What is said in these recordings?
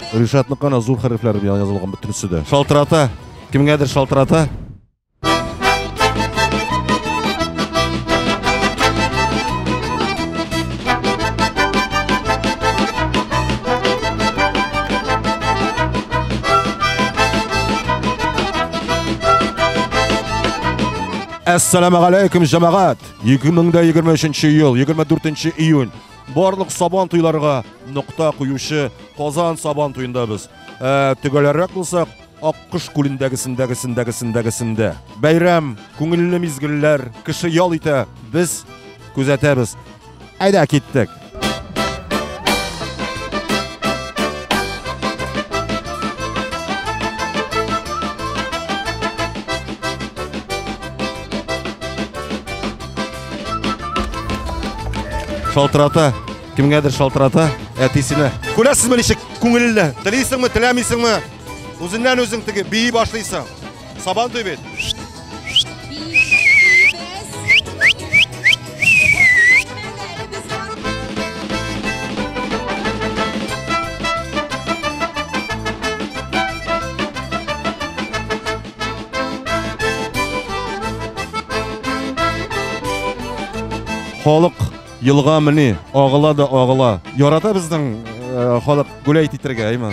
Ришатныкы ана зур хәрефләр белән язылган бөтенесе дә. Шалтырата. Кемгәдер шалтырата. Әссәламегаләйкүм, җәмәгать! 2023 ел, 24 июнь. Барлык сабан туйларга нокта куючы Казан сабан туенда без. Ә, төгәлрәк булсак, Аккош күлендәгесендәгесендәгесендәгесендә. Бәйрәм, күңелле мизгелләр, кеше ял итә, без күзәтәбез. Әйдә, киттек. Шалтырата. Кемгәдер шалтырата, әтисенә. Күрәсезме ничек күңелле? Телисеңме, теләмисеңме? Үзеннән үзең теге бии башлыйсың. Сабан туй бит. Халык елга мени, агыла да агыла. Ярата безнең э, халык гуләйт итәргә, әйме?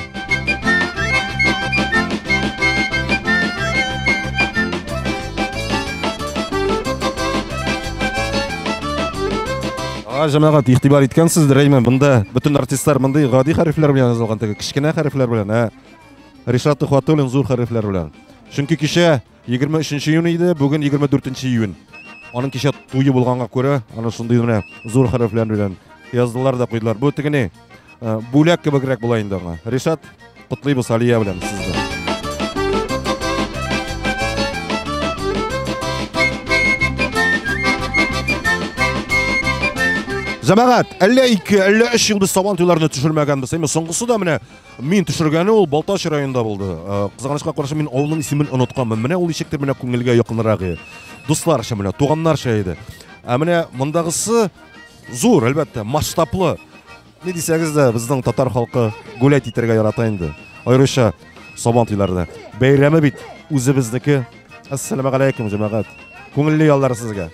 А, җәмәгать, игътибар иткәнсездер, әйме, монда бөтен артистлар мондый гади хәрефләр белән язылган, теге кечкенә хәрефләр белән, ә Ришат Тухватуллин зур хәрефләр белән. Чөнки кичә 23 июнь иде, бүген 24 июнь. Аның кичә туе булганга күрә, аны шундый менә зур хәрефләр белән яздылар да куйдылар. Бу тегене э, бүләк кебегрәк була инде аңа. Ришат, котлыйбыз Алия белән сезне. Җәмәгать, әллә ике, әллә өч ел без сабан туйларны төшермәгәнбез. Әмма соңгысы да менә Мин төшергәне ул Балтач районында булды. Э, кызганычка каршы мин авылның исемен онытканмын. Менә ул ничектер менә күңелгә якынрак иде. Дусларча менә, туганнарча иде. Ә менә мондагысы зур, әлбәттә, масштаблы. Ни дисәгез дә, безнең татар халкы гулять итәргә ярата инде. Аеруча Сабан туйларда. Бәйрәме бит үзебезнеке. Әссәламәгаләйкүм, җәмәгать. Күңелле яллар сезгә.